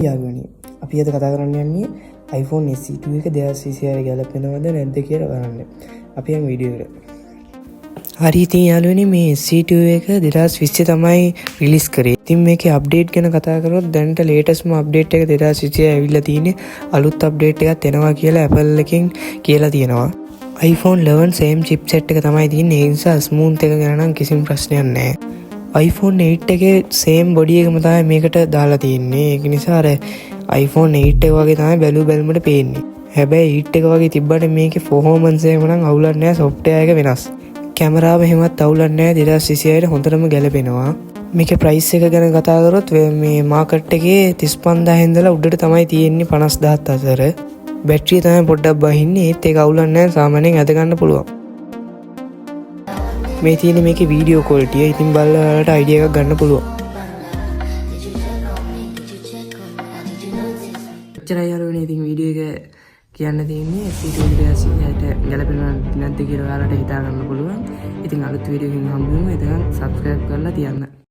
යාළුවනේ, අපි අද කතා කරන්න යන්නේ iPhone SE2 එක 2026 ගැලපෙනවද නැද්ද කියලා බලන්න. අපි යමු වීඩියෝ එකට. හරි, ඉතින් යාළුවනේ, මේ SE2 එක 2020 තමයි රිලීස් කරේ. ඉතින් මේකේ අප්ඩේට් ගැන කතා කරොත්, දැනට ලේටස්ට්ම අප්ඩේට් එක 2026 ඇවිල්ලා තියෙන්නේ. අලුත් අප්ඩේට් එකක් එනවා කියලා Apple එකෙන් කියලා තියෙනවා. iPhone 11 same chipset එක තමයි තියෙන්නේ. ඒ නිසා ස්මූත් එක ගැන නම් කිසිම ප්‍රශ්නයක් නැහැ. iPhone 8 එකේ සේම් බොඩි එකම තමයි මේකට දාලා තියෙන්නේ. ඒක නිසා අර iPhone 8 එක වගේ තමයි බැලු බැලමට පේන්නේ. හැබැයි 8 එක වගේ තිබ්බට මේකේ පර්ෆෝමන්ස් එකම නම් අවුලක් නෑ, සොෆ්ට්වෙයාර් එක වෙනස්. කැමරාව එහෙමත් අවුලක් නෑ, 2026ට හොඳටම ගැලපෙනවා. මේකේ ප්‍රයිස් එක ගැන කතා කරොත්, මේ මාකට් එකේ 35,000 ඉඳලා උඩට තමයි තියෙන්නේ, 50,000ත් අතර. බැටරිය තමයි පොඩ්ඩක් බහින්නේ. ඒත් ඒක අවුලක් නෑ, සාමාන්‍යයෙන් ඇද ගන්න පුළුවන්. මේ තියෙන මේකේ වීඩියෝ ක්වොලිටිය. ඉතින් බලලා ඔයාලට අයිඩියා එකක් ගන්න පුළුවන්. Did you check on me? Did you check on me? Or did you notice me? එච්චරයි යාළුවනේ. ඉතින් වීඩියෝ එක කියන්න තියෙන්නේ SE2 2026ට ගැලපෙනවද නැද්ද කියලා ඔයාලට හිතා ගන්න පුළුවන්. ඉතින් අලුත් වීඩියෝ එකකින් හම්බ වෙමු. එතකන් සබ්ස්ක්‍රයිබ් කරලා තියන්න.